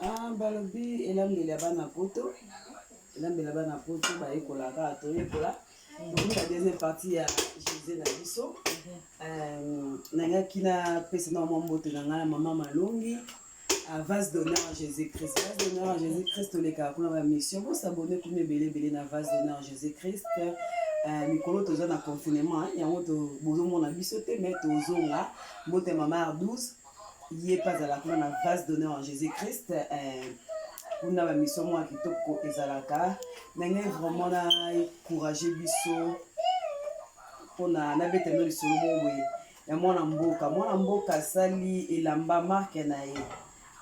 Ah, balobi elambeli ya bana poto, elambeli ya bana poto bayekolaka, toyekola. Tokomi na deuxième partie ya Jose na biso. Euh, nangaki napesa na mwa mbote na ngai na mama Malongi à vase d'honneur à Jésus-Christ. Vase d'honneur à Jésus-Christ, tolekaka kuna ba mission. Bosabone kuna ebele ebele na vase d'honneur à Jésus-Christ. Euh, mikolo toza na confinement, yango to bozomona biso te, mais tozonga. Mbote mama Ardouze. Ye mpe azala kuna na vase d'honneur en Jésus Christ. Eh, kuna ba mission mwa kitoko ezalaka. Na ngai vraiment na encourager biso mpona nabeta bino lisolo moko boye ya mwana mboka. Mwana mboka asali elamba marque na ye,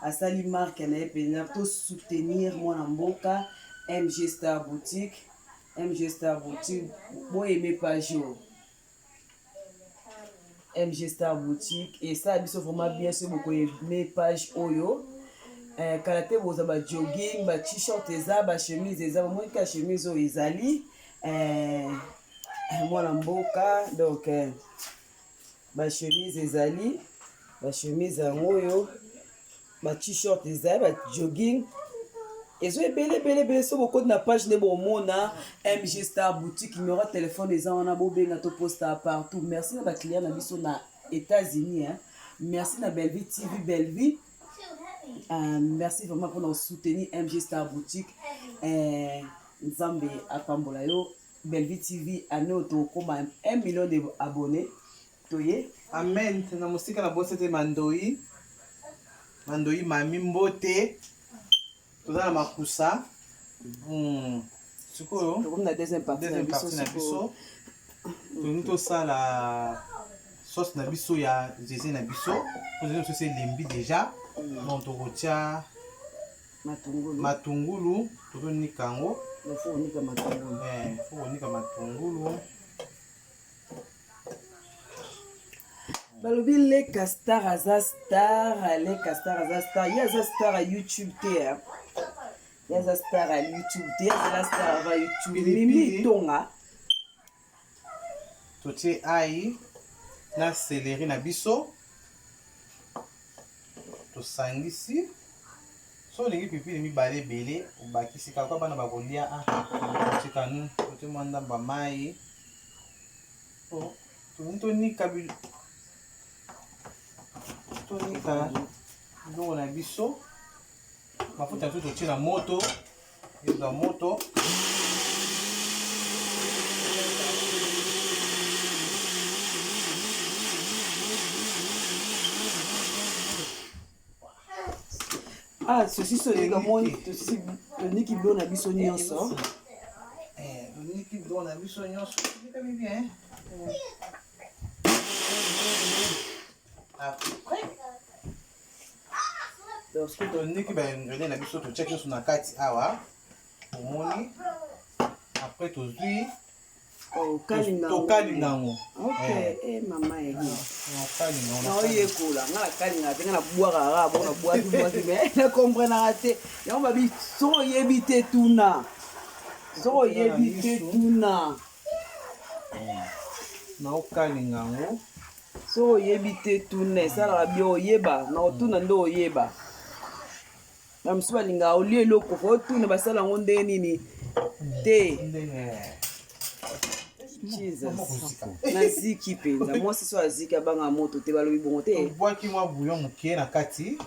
asali marque na ye mpenza. To soutenir mwana mboka MG Star Boutique, MG Star Boutique, bo aimer page oyo. MG Star Boutique esala biso vraiment bien soki bokoyeme page oyo. Eh, kala te boza ba jogging, ba t-shirt eza, ba chemise eza, bomoni ka chemise oyo ezali eh, mwana mboka donc eh, ba chemise ezali, ba chemise yango oyo, ba t-shirt ezali, ba jogging ezo ebele ebele ebele. Soki bokoti na page nde bomona MG Star Boutique, numéro ya telefone eza wana, bobenga to posta partout. Merci na ba client na biso na États-Unis, hein. Merci na Bellevue TV, Bellevue. Merci vraiment pour nous soutenir MG Star Boutique. Nzambe apambola yo. Bellevue TV année oyo tokoma 1 million de abonnés. Toye. Amen. Na mosika na bosa te mandoi. Mandoi mami mbote. Toza na makusa. Sikoyo tokomi na deuxième partie na deuxième biso. partie na biso. Tolingi tosala sauce na biso ya zeze na biso. Po zeze na biso elembi déjà. Donc tokotia matungulu. Matungulu tozonika yango. Il faut konika matungulu. Eh, faut konika matungulu. Balobi Leka Star aza star, Leka Star aza star. Ye aza star ya YouTube te, hein. Ye aza star ya YouTube te, ye azala star avant YouTube. Pilipili. Mimi Tonga. Totie ail na céleri na biso. Tosangisi. So olingi pilipili mibale ebele, obakisi kaka bana bakolia. Ah, totika nu, totie mwa ndambo ya mai. Oh, tolingi tonika tonika biloko na biso. Mafuta na biso totie na moto, ezwa moto. Ah, ceci c'est le moni, ceci toniki biloko na biso nyonso. Eh, toniki biloko na biso nyonso. Tonikami bien. Après, Donc, ce que toniki ba ingrédients na biso totiaki nyonso na kati awa. Omoni. Après tozwi Tokalinga yango. Tokalinga yango. Ok, Eh. eh, mama Eri. Tokalinga yango. Naoyekola, nga nakalinga te, nga nabwaka kaka bongo, nabwaki bwaki, mais na comprenaka te. Yango babi, soki oyebi te tuna. Soki oyebi te tuna. Naokalinga yango. Soki oyebi te tuna, esalaka bien oyeba, na otuna nde oyeba. Ba mosusu balingaka olia eloko, fo otuna basala yango ndenge nini te. Jesus. Naziki mpenza, mwasi so aziki abanga moto te, balobi bongo te. Tobwaki mwa bouillon moke na kati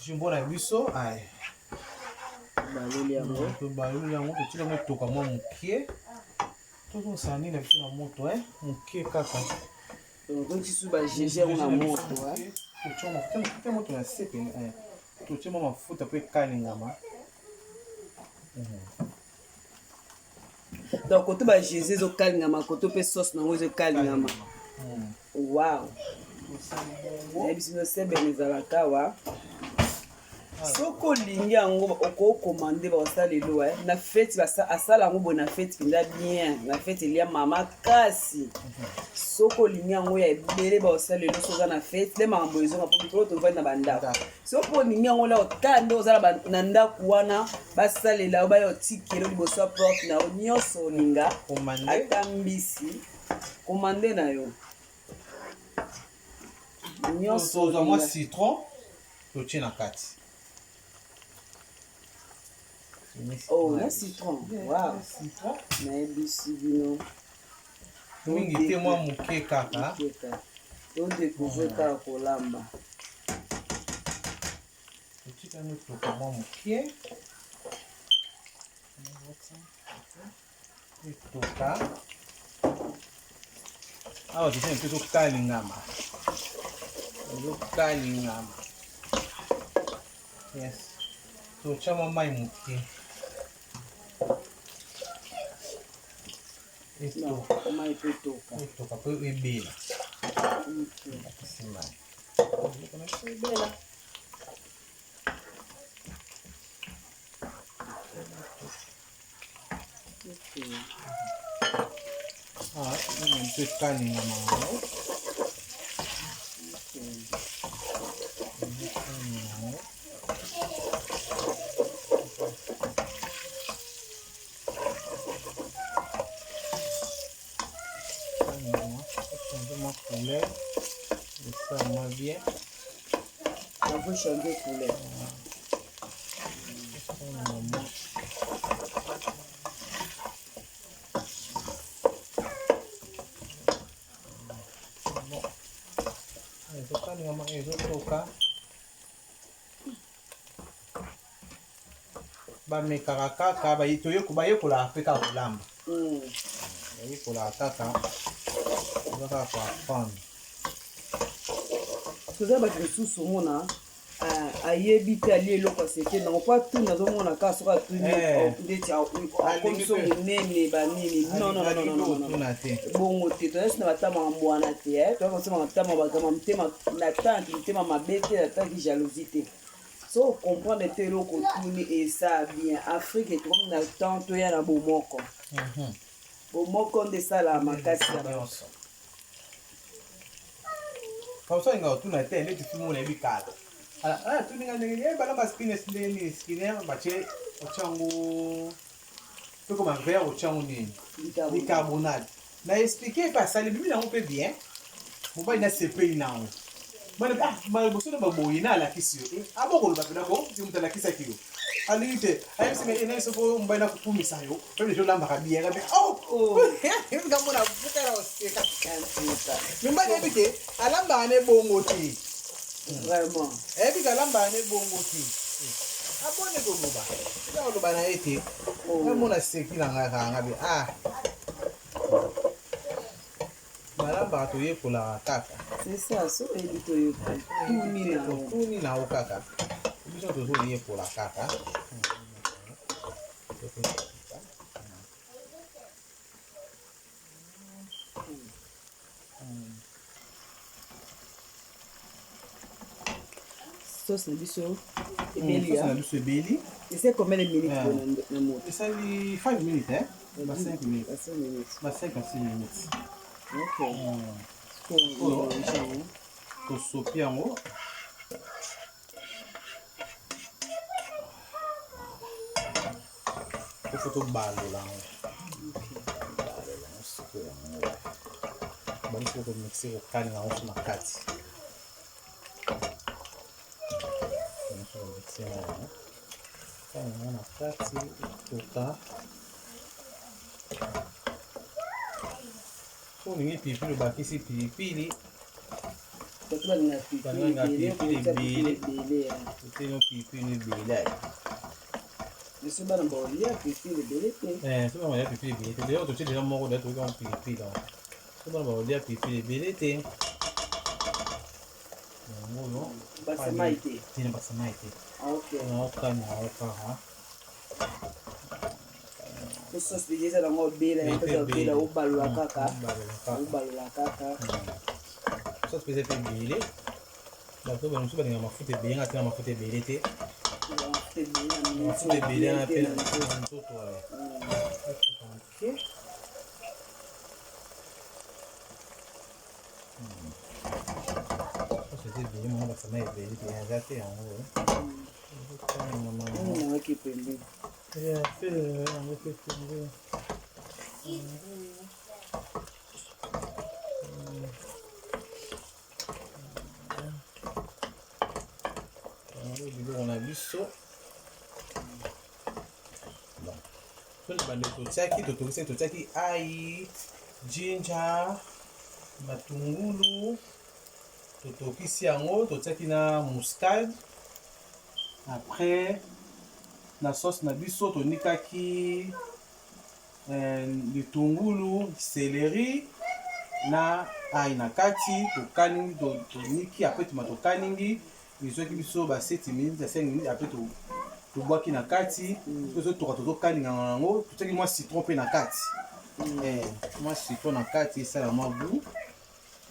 jumbo na biso. Ay. Baloli yango. Tobaloli yango, totika yango etoka mwa moke. Tozongisa nini na biso na moto, eh? Moke kaka. Tozongisi ba GG yango na moto, eh? Totia mafuta, totia moto na se mpenza, eh. Totia mwa mafuta mpo ekalingama. Donc koto ba GG ezokalingama, koto mpe sauce nango ezokalingama. Wow. Nayebi bino sebene ezalaka awa. Soki olingi yango okokomande bakosala elo, eh. Na feti asala yango boye na feti mpenza bien, na feti elia mama kasi. Soki olingi yango ya ebele bakosala elo, soki oza na feti nde makambo ezonga mpo mikolo tovandi na bandako. Soki olingi yango la otala nde oza na ndako wana basalela yo, baya otikelo liboso ya porte na yo, nyonso olinga, ata mbisi, komande na yo nyonso. Tozwa mwa citron. Totie na kati. Oh, na citron. Wow. Citron. Nayebisi bino. Mingi te, mwa moke kaka. Todécouvrir kaka kolamba. Totika mitoka mwa moke. Etoka. Awa totie mpe tokalingama. Tokalingama. Yes. Totya mwa mai moke. Etoka. Mai mpe etoka. Etoka mpo ebela. Bakisi mai. Ebela. Ah, mpe ekalingama yango. Ekalingama. Changer ma couleur. Ça moi bien. On veut changer couleur. Bon. Ezokalingama, ezotoka. Bamekaka kaka, bayekolaka mpe kaka kolamba. Bayekolaka kaka, eza kaka koapprendre. Toza bato mosusu, omona ayebi te, alie eloko aseke nango po atuni, azomona kaka soki atuni ndeti akomiso monene banini. Non, non, non, non, non, te. Bongo te, toza na batama mbwana te, toza kosema matama bakama motema na tante, motema mabe te, na tanki jalousie te. So comprendre te, eloko otuni esa bien. Afrique ekomi na temps toya na bomoko. Bomoko nde esala makasi ya nyonso. Comme ça olinga kotuna te, neti fi mona yebi kala. Atuninga ndenge nini balamba spines, ndenge nini spiner batie, otia yango mpe koma vert, otia yango nini, bicarbonate. Na expliquer mpe asali bimi yango mpe bien. Mobali nasepeli nango. Liboso na baboye na alakisi yo, abokoloba mpena ko moto alakisaki yo alingi te, ayebisi nga ena soko mobali nakokumisa yo mpe deja olambaka bien kabe. Ngambo na buka na oseka, mobali yebi te alambaka ne bongo te. Vraiment. Ayebi ke alambaka ne bongo te, abone koloba, eza koloba na ye te. Namona seki na ngai kaka nga be, ah, balambaka, toyekolaka kaka. C'est ça, so oyebi toyekola, tuni na yo. Tuni na yo kaka, biso tozoyekola kaka. Sauce na biso ebeli. Sauce na biso ebeli. Ese combien de minutes na moto? Esali 5 minutes, eh? Ba 5 minutes. Ba 5 minutes. Ba 5 à 6 minutes. Ok. Oyo tosopi yango, pofo tobalola yango, balola yango sikoyo. Yango bandi sikoyo komixer, kokalinga yango so na kati, komixer yango, kalinga yango na kati, etoka. So olingi pilipili, obakisi pilipili. Bato balinga Balinga pilipili pilipili ebele. Ebele. Oteli pilipili ebele. Biso bana baolia pilipili ebele te. So bana balia pilipili ebele te. D'ailleurs totie déjà moko, d'ailleurs toyoki yango pilipili. Donc so bana baolia pilipili ebele te, yango oyo. Basemai te. Tina basemai te. Ok. Naokani yango kaka. Po sauce déjà eza nango obela, yango mpe obela, obalola kaka. Obalola kaka. Obalola kaka. Sauce mpe eza mpe ebele. Bato bamosusu balinga mafuta ebele, nga tina mafuta ebele te. Mafuta ebele na mafuta ebele na mpe na na nzoto. Ok. Sauce eza ebele, mama, basama ebele te, eza te yango. Nayoki pembeni. Yango mpe pembeni. Yango biloko na biso. Bon. Tona bandeko totiaki, totokisaki, totiaki ail, ginger, matungulu, totokisi yango, totiaki na muscade. Après na sauce na biso tonikaki eh, litungulu, celery na ail na kati, tokalingi, toniki après tuma tokalingi, ezwaki biso ba 7 minutes ya 5 minutes après tobwaki na kati, tozotoka tozokalinga yango, totiaki mwa citron mpe na kati, eh, mwa citron na kati esala mwa goût.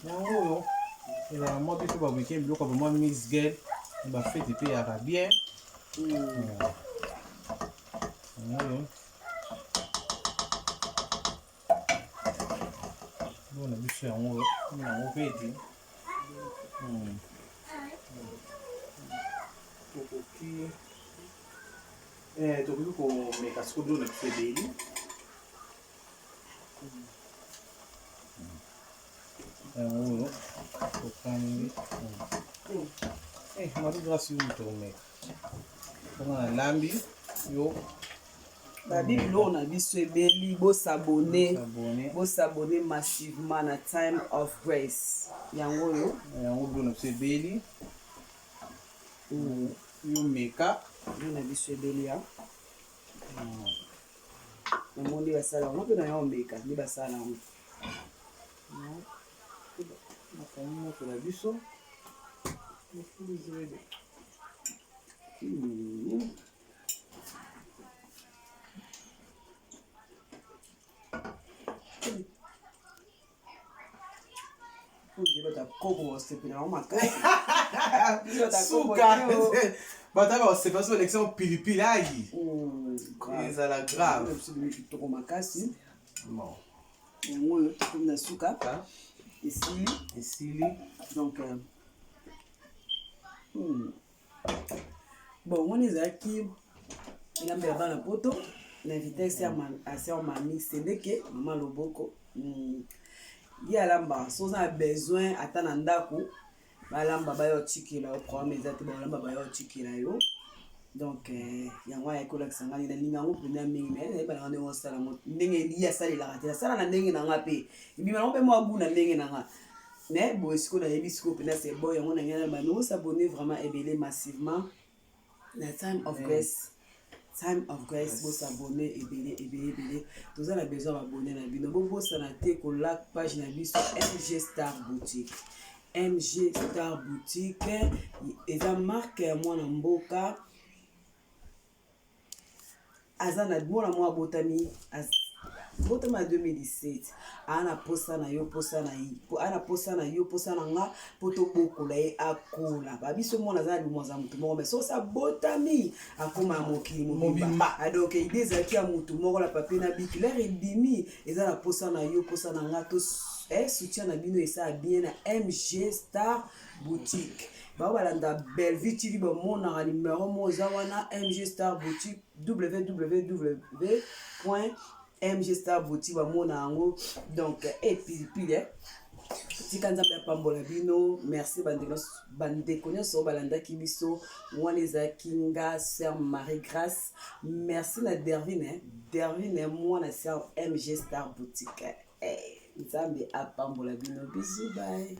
Yango oyo ezala mwa biso ba weekend, biloko ya mwa mix girl, ba fete mpe eyaka bien. Yango oyo biloko na biso, yango oyo yango ready. Tokoki komeka sikoyo biloko na biso ebeli. Yango oyo tokangi. Marie Grâce, yo moto omeka mpona nalambi yo. Babi, biloko na biso ebeli. Bos'abonner, bos'abonner massivement na Time of Grace. Yango oyo. Yango biloko na biso ebeli, yo meka. Biloko na biso ebeli ya namoni basala yango mpe na yo omeka nde basala yango. Nakangi moto na biso. The food is ready. Oye, koko osepela yango makasi. Suka bato aba basepela so balekisa pilipili ayi, ezala grave. Kitoko makasi. Bon. Yango oyo tokomi na suka, esili. Esili. Donc bon, wana ezalaki elamba ya bana poto na vitesse ya sœur Mami Sendeke, mama loboko. Ye alamba. So oza na besoin, ata na ndako, balamba baya otikela yo, problème eza te. Balamba baya otikela yo. Donc yango ayaki kolakisa ngai, nalinga yango mpenza mingi, mais nayebananga ndenge osala yango, ndenge ye asalelaka te. Asala na ndenge na nga mpe ebima yango mpe mwa gu na ndenge na nga. Mais boye sikoyo nayebi sikoyo mpenza, c'est bon. Yango na ngai na bano, os'abonner vraiment ebele massivement na Time of Grace. Time of Grace, bos'abonner ebele ebele ebele. Toza na besoin b'abonnés na bino. Bobosana te kolike page na biso, MG Star Boutique. MG Star Boutique eza marque ya mwana mboka. Aza na mwana mwa abotami, botama ya 2017. Aa na posa na yo, posa na ye, aa na posa na yo, posa na nga, mpo tobokola ye akola. Babiso mwana aza na limu, aza motu moko, mais soki abotami akóma ya mokili mobimba. Donc idée ezalaki ya motu moko na papier na bic, l'heure ebimi. Eza na posa na yo, posa na nga. To soutien na bino esala bien na MG Star Boutique. Bao balanda Bellevue TV bamonaka numero moko eza wana, MG Star Boutique, www MG Star Boutique, bamona yango. Donc epilipili, tika Nzambe apambola bino. Merci bandeko nyonso oyo balandaki biso. Wana ezalaki nga, sœur Marie Grâce. Merci na Dervine, Dervine mwana sœur MG Star Boutique. Nzambe apambola bino. Bisous, bye.